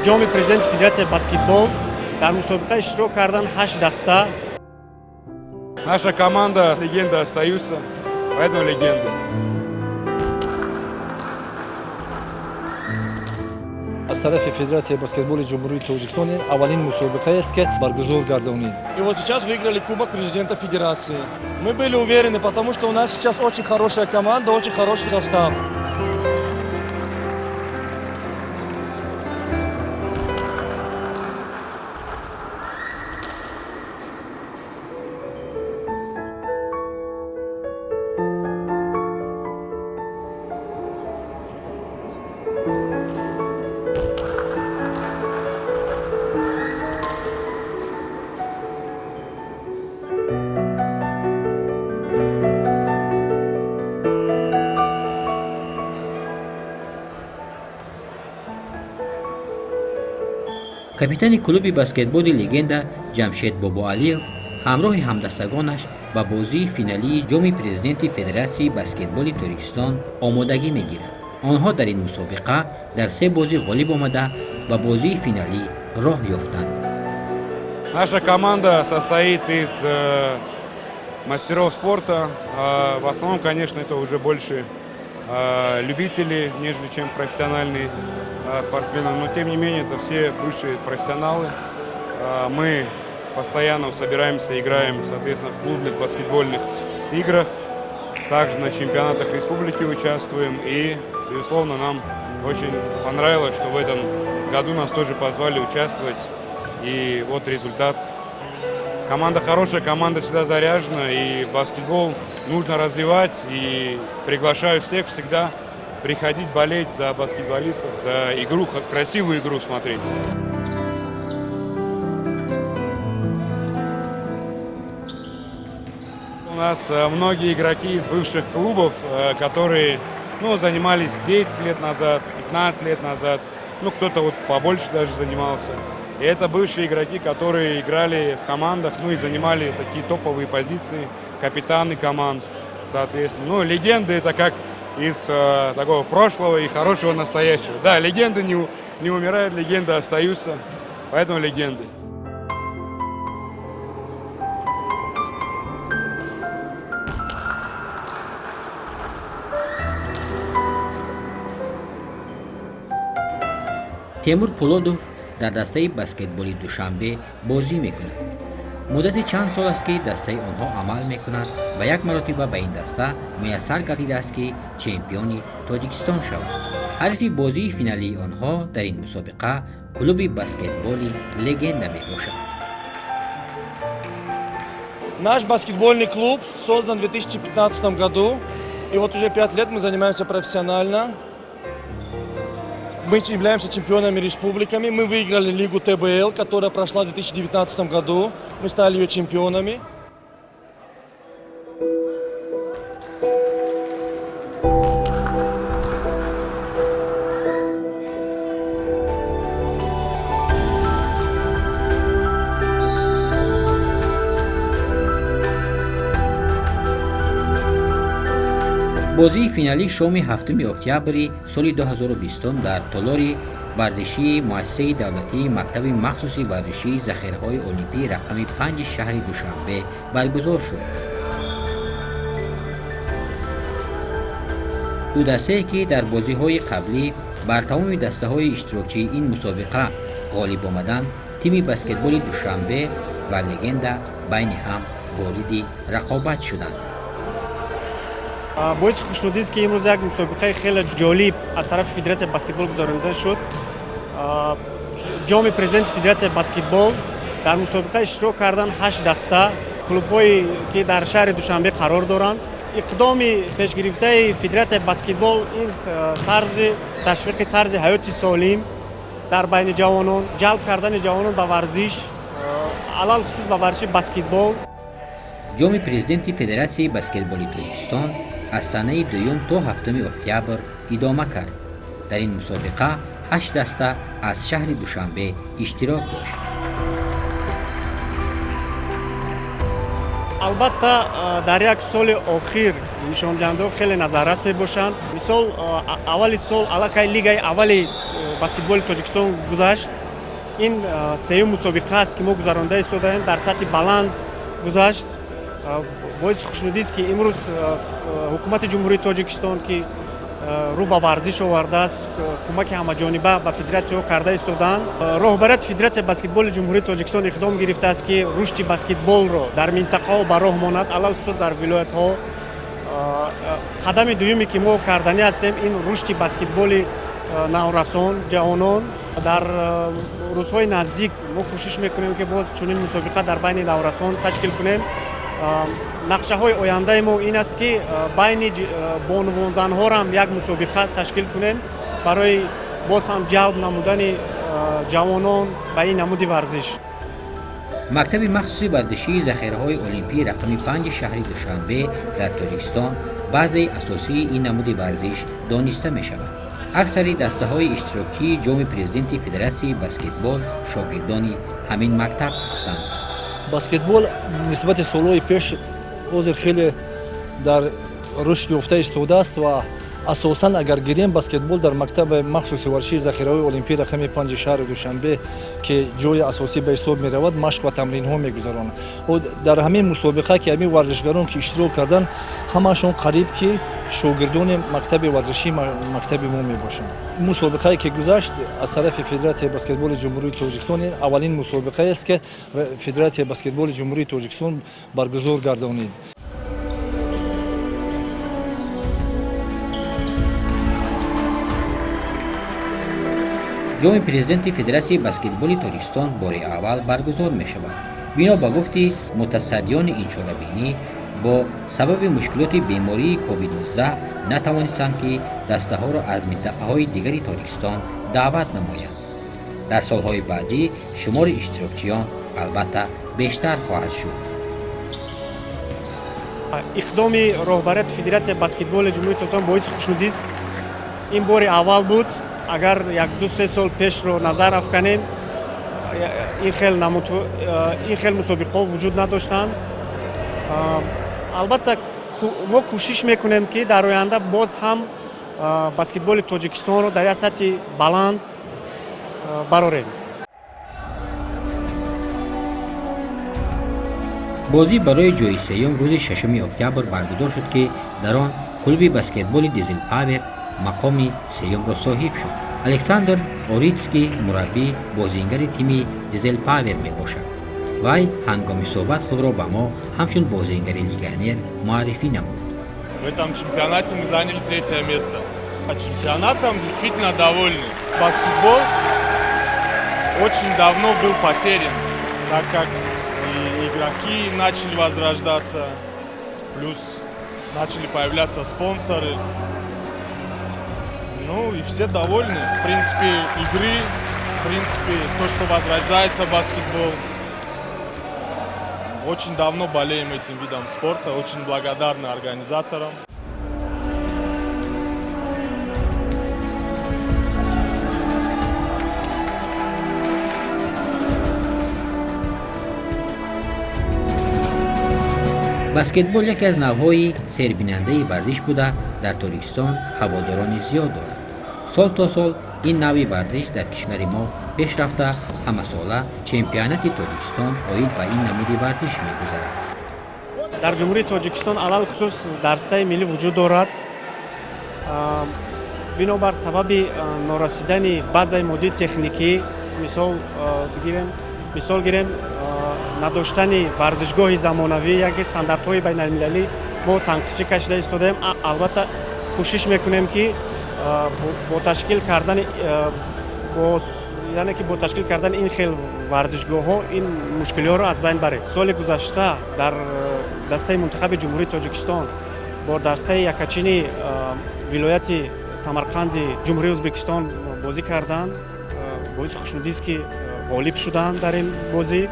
Ҷоми Президенти Федератсияи баскетбол. Дар мусобиқа иштирок кардан ҳашт даста. Наша команда, легенды остаются, поэтому легенды. Аз тарафи Федератсияи баскетболи Ҷумҳурии Тоҷикистон ин аввалин мусобиқаест, ки баргузор гардонид. И вот сейчас выиграли Кубок Президента Федерации. Мы были уверены, потому что у нас сейчас очень хорошая команда, очень хороший состав. Капитани клуби баскетболи «Легенда» Ҷамшед Бобоалиев ҳамроҳи ҳамдастагонаш ба бозии финалии Ҷоми Президенти Федератсияи баскетболи Тоҷикистон омодагӣ мегирад. Онҳо дар ин мусобиқа дар се бозӣ ғолиб омада, ба бозии финалӣ роҳ ёфтанд. Наша команда состоит из мастеров спорта. В основном, конечно, это уже больше любители, нежели чем профессиональные спортсмены. Но, тем не менее, это все бывшие профессионалы. Мы постоянно собираемся, играем, соответственно, в клубных баскетбольных играх. Также на чемпионатах республики участвуем. И, безусловно, нам очень понравилось, что в этом году нас тоже позвали участвовать. И вот результат. Команда хорошая, команда всегда заряжена, и баскетбол нужно развивать. И приглашаю всех всегда приходить болеть за баскетболистов, за игру, красивую игру смотреть. У нас многие игроки из бывших клубов, которые, ну, занимались 10 лет назад, 15 лет назад, ну, кто-то вот побольше даже занимался. И это бывшие игроки, которые играли в командах, ну и занимали такие топовые позиции, капитаны команд, соответственно. Ну, легенды — это как из такого прошлого и хорошего настоящего. Да, легенды не умирают, легенды остаются, поэтому легенды. Темур Пулодов дар дастаи баскетболи Душанбе бозӣ мекунад. Муддати чанд сол аст, ки дастаи онҳо амал мекунад ва як маротиба ба ин даста муяссар гардидааст, ки чемпиони Тоҷикистон шавад. Ҳарифи бозии финалии онҳо дар ин мусобиқа клуби баскетболи «Легенда» мебошад. Наш баскетбольный клуб создан в 2015 году. И вот уже 5 лет мы занимаемся профессионально. Мы являемся чемпионами республиками. Мы выиграли лигу ТБЛ, которая прошла в 2019 году. Мы стали ее чемпионами. Бозии финалӣ шоми 7 октябри соли 2020 дар толори варзишии муассисаи давлатии мактаби махсуси варзишии захираҳои олимпӣ рақами 5 шаҳри Душанбе баргузор шуд. Ду дастае, ки дар бозиҳои қаблӣ бар тамоми дастаҳои иштирокчии ин мусобиқа ғолиб омаданд, тими баскетболи Душанбе ва «Легенда», байни ҳам вориди рақобат шуданд. Боиси хушнудист, ки имрӯз як мусобиқаи хеле ҷолиб аз тарафи Федератсияи баскетбол гузаронида шуд, Ҷоми Президенти Федератсияи баскетбол. Дар мусобиқа иштирок кардан ҳашт даста клубҳое, ки дар шаҳри Душанбе қарор доранд. Иқдоми пешгирифтаи Федератсияи баскетбол ин тарзи ташвиқи тарзи ҳаёти солим дар байни ҷавонон, ҷалб кардани ҷавонон ба варзиш, алалхусус ба варзиши баскетбол. Ҷоми Президенти Федератсияи баскетболи Тоҷикистон аз санаи 2 то 7 октябр идома кард. Дар ин мусобиқа ҳашт даста аз шаҳри Душанбе иштирок дошт. Албатта, дар як соли охир нишондиҳандаҳо хеле назаррас мебошанд. Мисол, аввали сол аллакай лигаи аввали баскетболи Тоҷикистон гузашт. Ин сеюм мусобиқа аст, ки мо гузаронда истодаем, дар сатҳи баланд гузашт. Боиси хушнудист, ки имрӯз ҳукумати Ҷумҳурии Тоҷикистон, ки рӯ ба варзиш овардааст, кӯмаки ҳамаҷониба ба федератсияҳо карда истодаанд. Роҳбарияти Федератсияи баскетболи Ҷумҳурии Тоҷикистон иқдом гирифтааст, ки рушди баскетболро дар минтақаҳо ба роҳ монад, алалхусус дар вилоятҳо. Қадами дуюме, ки мо карданӣ ҳастем, ин рушди баскетболи наврасон, ҷавонон. Дар рӯзҳои наздик мо кӯшиш мекунем, ки боз чунин мусобиқа дар байни наврасон ташкил кунем. Нақшаҳои ояндаи мо ин аст, ки байни бонувонзанҳоро як мусобиқа ташкил кунем барои боз ҳам ҷалб намудани ҷавонон ба ин намуди варзиш. Мактаби махсуси варзишии захираҳои олимпии рақами 5 шаҳри Душанбе дар Тоҷикистон базаи асосии ин намуди варзиш дониста мешавад. Аксари дастаҳои иштирокчии Ҷоми Президенти Федератсияи баскетбол шогирдони ҳамин мактаб ҳастанд. Баскетбол нисбати солҳои пеш ҳозир хеле дар рушд ёфта истодааст ва асосан, агар гирем, баскетбол дар мактаби махсуси варзишии захираҳои олимпии рақами 5 шаҳри Душанбе, ки ҷои асосӣ ба ҳисоб меравад, машқ ва тамринҳо мегузаронад. Дар ҳамин мусобиқа, ки ҳамин варзишгарон ки иштирок карданд, ҳамашон қариб ки шогирдони мактаби варзишии мактаби мо мебошанд. Мусобиқае, ки гузашт аз тарафи Федератсияи баскетболи Ҷумҳурии Тоҷикистон, ин аввалин мусобиқаест, ки Федератсияи баскетболи Ҷумҳурии Тоҷикистон баргузор гардонид. Ҷоми Президенти Федератсияи баскетболи Тоҷикистон бори аввал баргузор мешавад. Бино ба гуфти мутасаддиёни ин чорабинӣ, бо сабаби мушкилоти бемории COVID-19 натавонистанд, ки дастаҳоро аз минтақаҳои дигари Тоҷикистон даъват намоянд. Дар солҳои баъдӣ шумори иштирокчиён албатта бештар хоҳад шуд. Иқдоми роҳбарияти Федератсияи баскетболи Ҷумҳурии Тоҷикистон боиси хушнудист. Ин бори аввал буд. Агар як ду се сол пешро назар афканем, ин хел мусобиқаҳо вуҷуд надоштанд. Албатта, мо кӯшиш мекунем, ки дар оянда боз ҳам баскетболи Тоҷикистонро дар як сатҳи баланд барорем. Бозӣ барои ҷои сеюм рӯзи 6 октябр баргузор шуд, ки дар он клуби баскетболи Дизел Павер мақоми сеюмро соҳиб шуд. Александр Оритский мураббӣ, бозингари тими Дизел Павер мебошад. Вай ҳангоми суҳбат худро ба мо ҳамчун бозингари легионер муаррифӣ намуд. В этом чемпионате мы заняли третье место. А чемпионатом действительно довольны. Баскетбол очень давно был потерян, так как и игроки начали возрождаться, плюс начали появляться спонсоры. Ну и все довольны. В принципе, игры, в принципе, то, что возрождается баскетбол. Очень давно болеем этим видом спорта, очень благодарны организаторам. Баскетбол яке аз навъҳои сербинандаи варзиш буда, дар Тоҷикистон ҳаводорони зиёд дорад. Сол то сол ин навъи варзиш дар кишвари мо пеш рафта, ҳамасола чемпионати Тоҷикистон оид ба ин намуди варзиш мегузарад. Дар Ҷумҳурии Тоҷикистон алалхусус дастаи миллӣ вуҷуд дорад. Бинобар сабаби норасидани базаи моддии техникӣ, мисол гирем, надоштани варзишгоҳи замонавӣ, яке стандартҳои байналмилалӣ, мо танқисӣ кашида истодаем. Албатта, кӯшиш мекунем, ки бо ташкил кардани яъне ки бо ташкил кардани ин хел варзишгоҳҳо ин мушкилиҳоро аз байн барем. Соли гузашта дар дастаи мунтахаби Ҷумҳурии Тоҷикистон бо дастаи якачини вилояти Самарқанди Ҷумҳурии Ӯзбекистон бозӣ карданд. Боиси хушнудист, ки ғолиб шуданд дар ин бозӣ.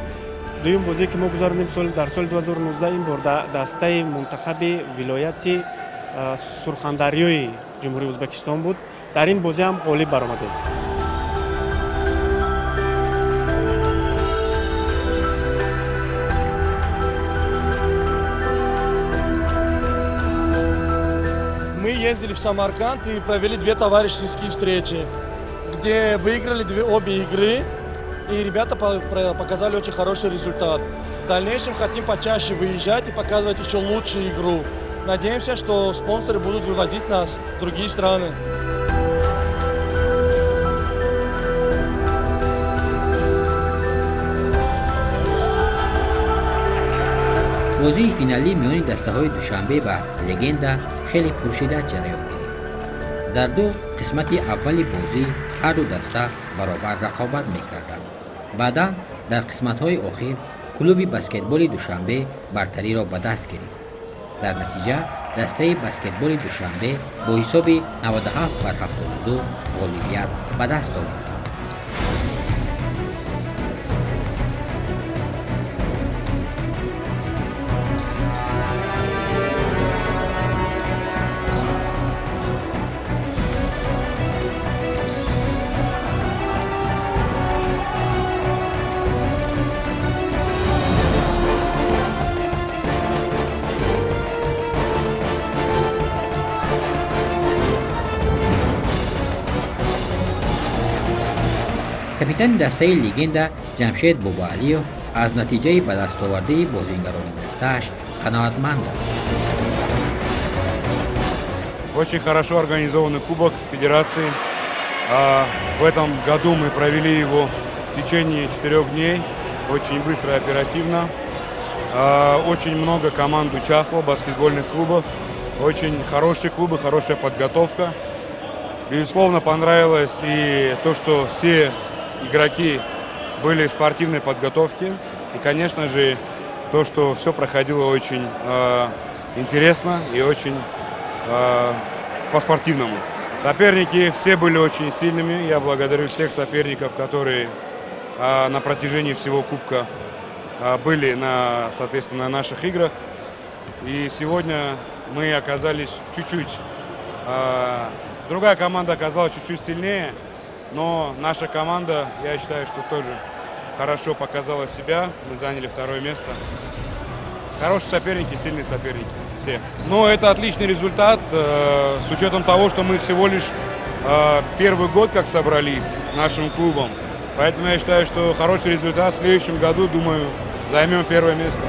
Дуюм бозие, ки мо гузаронидем дар соли 2019, ин бор дастаи мунтахаби вилояти Сурхандарёи Ҷумҳурии Ӯзбекистон буд. Дар ин бозӣ ҳам ғолиб баромадем. ездили в Самарканд и провели две товарищеские встречи, где выиграли обе игры, и ребята показали очень хороший результат. В дальнейшем хотим почаще выезжать и показывать еще лучшую игру. Надеемся, что спонсоры будут вывозить нас в другие страны. Бозии финалӣ миёни дастаҳои Душанбе ва Легенда хеле пуршиддат ҷараён гирифт. Дар ду қисмати аввали бозӣ ҳар ду даста баробар рақобат мекарданд. Баъдан дар қисматҳои охир клуби баскетболи Душанбе бартариро ба даст гирифт. Дар натиҷа дастаи баскетболи Душанбе бо ҳисоби 97 бар 72 ғолибият ба даст овард. Капитани дастаи Легенда Ҷамшед Бобоалиев аз натиҷаи ба дастовардаи бозингарони дастааш қаноатманд аст. Очень хорошо организованный Кубок Федерации. В этом году мы провели его в течение 4 дней, очень быстро и оперативно. Очень много команд участвовало, баскетбольных клубов. Очень хорошие клубы, хорошая подготовка. Безусловно, понравилось и то, что все игроки были в спортивной подготовке. И, конечно же, то, что все проходило очень интересно и очень по-спортивному. Соперники все были очень сильными. Я благодарю всех соперников, которые на протяжении всего кубка были на, соответственно, на наших играх. И сегодня мы оказались чуть-чуть, другая команда оказалась чуть-чуть сильнее, но наша команда, я считаю, что тоже хорошо показала себя. Мы заняли второе место. Хорошие соперники, сильные соперники. Все. Но это отличный результат с учетом того, что мы всего лишь первый год как собрались нашим клубом. Поэтому я считаю, что хороший результат. В следующем году, думаю, займем первое место.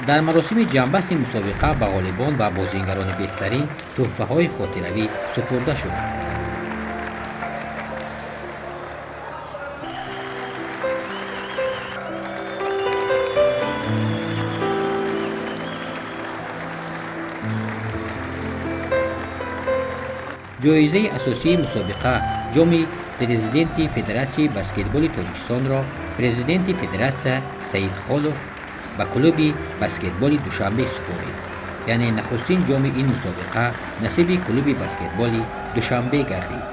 Дар маросими ҷамъбасти мусобиқа ба ғолибон ва бозингарони беҳтарин тӯҳфаҳои хотиравӣ супурда шуд. Ҷоизаи асосии мусобиқа, ҷоми президенти Федератсияи баскетболи Тоҷикистонро президенти федератсия Саид Холов ба клуби баскетболи Душанбе супорид. Яъне нахустин ҷоми ин мусобиқа насиби клуби баскетболи Душанбе гардид.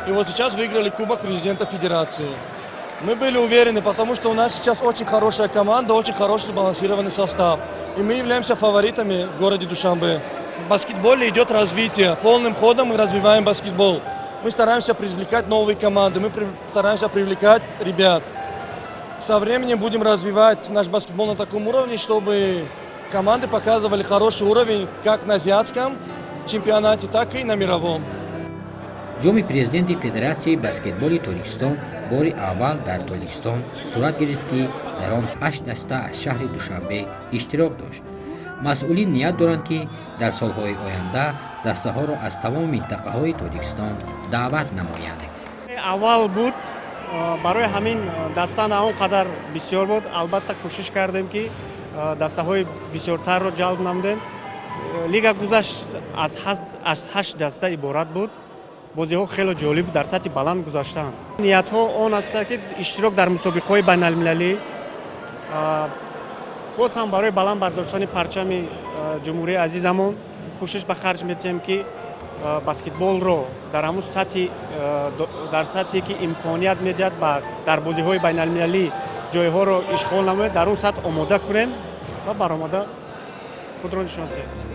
И вот сейчас выиграли Кубок президента Федерации. Мы были уверены, потому что у нас сейчас очень хорошая команда, очень хороший сбалансированный состав. И мы являемся фаворитами в городе Душанбе. В баскетболе идет развитие. Полным ходом мы развиваем баскетбол. Мы стараемся привлекать новые команды, мы стараемся привлекать ребят. Со временем будем развивать наш баскетбол на таком уровне, чтобы команды показывали хороший уровень как на азиатском чемпионате, так и на мировом. Ҷоми президенти Федератсияи баскетболи Тоҷикистон бори аввал дар Тоҷикистон сурат гирифт, ки дар он ҳашт даста аз шаҳри Душанбе иштирок дошт. Масъулин ният доранд, ки дар солҳои оянда дастаҳоро аз тамоми минтақаҳои Тоҷикистон даъват намоянд. Аввал буд, барои ҳамин даста на он қадар бисёр буд. Албатта, кӯшиш кардем, ки дастаҳои бисёртарро ҷалб намудем. Лига гузашт, аз ҳашт даста иборат буд. Бозиҳо хеле ҷолиб, дар сатҳи баланд гузаштаанд. Ниятҳо он аст, ки иштирок дар мусобиқаҳои байналмилалӣ, боз ҳам барои баланд бардоштани парчами ҷумҳурии азизамон. Кӯшиш ба харҷ медиҳем, ки баскетболро дар ҳамун сатҳи, дар сатҳе ки имконият медиҳад ба дар бозиҳои байналмилалӣ ҷойҳоро ишғол намояд, дар он сатҳ омода кунем ва баромада худро нишон диҳем.